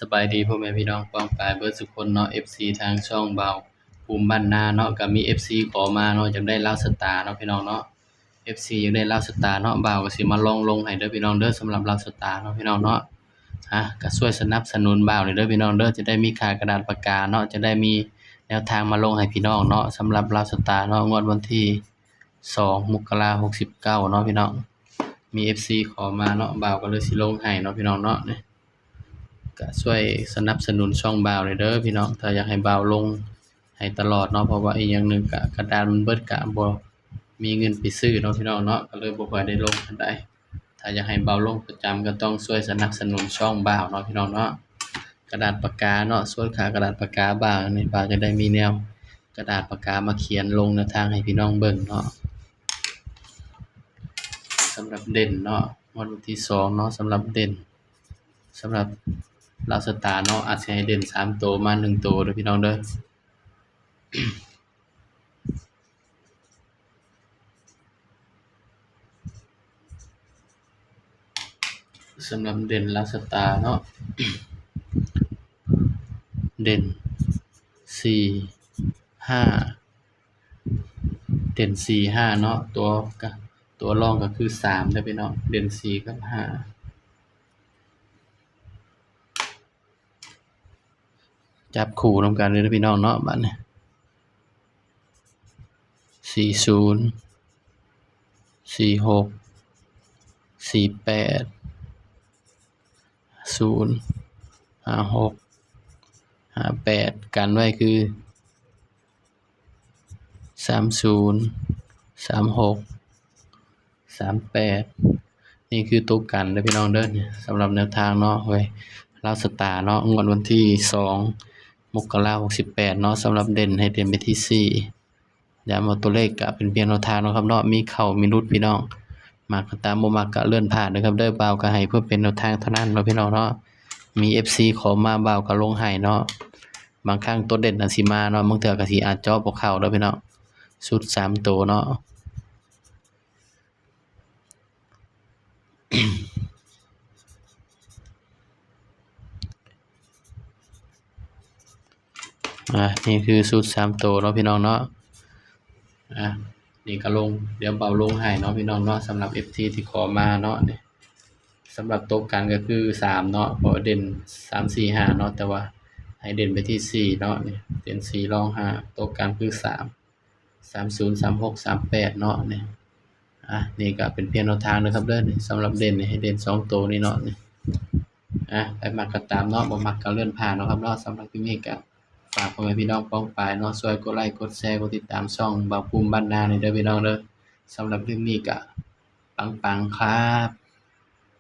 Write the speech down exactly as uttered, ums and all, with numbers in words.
สบายดีพ่อแม่พี่น้องป้องปายเบิดสุคนเนาะ เอฟซี ทางช่องบ่าวภูมิบ้านนาเนาะ ก็มี เอฟซี ขอมาเนาะ อยากได้ลาวสตาร์เนาะพี่น้องเนาะ เอฟซี อยากได้ลาวสตาร์เนาะ บ่าวก็สิมาลองลงให้เด้อพี่น้องเด้อ สำหรับลาวสตาร์เนาะพี่น้องเนาะ อ่ะ ก็ช่วยสนับสนุนบ่าวหน่อยเด้อพี่น้องเด้อ จะได้มีค่ากระดาษปากกาเนาะ จะได้มีแนวทางมาลงให้พี่น้องเนาะ สำหรับลาวสตาร์เนาะ งวดวันที่สอง มกราคม หกสิบเก้าเนาะพี่น้อง มี เอฟซี ขอมาเนาะ บ่าวก็เลยสิลงให้เนาะพี่น้องเนาะ นี่ ก็ช่วยสนับสนุนช่องบ่าวหน่อยเด้อพี่น้อง ถ้าอยากให้บ่าวลงให้ตลอดเนาะ เพราะว่าอีกอย่างหนึ่งก็กระดาษมันเบิดก็บ่มีเงินไปซื้อเนาะพี่น้องเนาะ ก็เลยบ่ค่อยได้ลงปานใด ถ้าอยากให้บ่าวลงประจำก็ต้องช่วยสนับสนุนช่องบ่าวเนาะพี่น้องเนาะ กระดาษปากกาเนาะ ช่วยค่ากระดาษปากกาบ่าว นี่บ่าวจะได้มีแนวกระดาษปากกามาเขียนลงแนวทางให้พี่น้องเบิ่งเนาะ สำหรับเด่นเนาะ งวดวันที่สองเนาะ สำหรับเด่น สำหรับลาวสตาร์เนาะ อาจสิให้เด่นสามตัวมาหนึ่งตัวเด้อพี่น้องเด้อ สำหรับเด่นลาวสตาร์เนาะ เด่น สี่ ห้า เด่น สี่ ห้า เนาะ ตัวกะ ตัวรองก็คือ สาม เด้อพี่น้อง เด่น สี่ กับ ห้า จับคู่นำกันเลยเด้อพี่น้องเนาะ บัดนี้ สี่ ศูนย์ สี่ หก สี่ แปด ศูนย์ ห้า หก ห้า แปด กันไว้คือ สาม ศูนย์ สาม หก สาม แปด นี่คือตัวกันเด้อพี่น้องเด้อ นี่สำหรับแนวทางเนาะ เว้ย ลาวสตาร์เนาะ งวดวันที่สอง มกราคม หกสิบแปดเนาะ สำหรับเด่นให้เด่นไปที่ สี่ ย้ำว่าตัวเลขก็เป็นเพียงแนวทางเนาะครับเนาะ มีเข้ามีหลุดพี่น้อง มักก็ตาม บ่มักก็เลื่อนผ่านนะครับเด้อ บ่าวก็ให้เพื่อเป็นแนวทางเท่านั้นเนาะพี่น้องเนาะ มี เอฟซี ขอมา บ่าวก็ลงให้เนาะ บางครั้งตัวเด่นอาจสิมาเนาะ บางเทื่อก็สิอาจเจาะบ่เข้าเด้อพี่น้อง ชุดสามตัวเนาะ อ่ะ นี่คือชุดสามตัวเนาะพี่น้องเนาะ อ่ะ นี่ก็ลง เดี๋ยวบ่าวลงให้เนาะพี่น้องเนาะ สำหรับ เอฟซี ที่ขอมาเนาะ นี่ สำหรับตัวกันก็คือ สาม เนาะ เพราะว่าเด่น สาม สี่ ห้า เนาะ แต่ว่าให้เด่นไปที่ สี่ เนาะ นี่ เด่น สี่ รอง ห้า ตัวกันคือ สาม สาม ศูนย์ สาม หก สาม แปด เนาะ นี่ อ่ะ นี่ก็เป็นเพียงแนวทางนะครับเด้อ นี่ สำหรับเด่นนี่ให้เด่นสองตัวนี่เนาะ นี่ อ่ะ ไปมักก็ตามเนาะ บ่มักก็เลื่อนผ่านเนาะครับเนาะ สำหรับคลิปนี้ก็ฝากพ่อแม่พี่น้องป้องปายเนาะ ช่วยกดไลค์ กดแชร์ กดติดตามช่องบ่าวภูมิบ้านนาหน่อยเด้อพี่น้องเด้อ สำหรับคลิปนี้ก็ปังๆ ครับ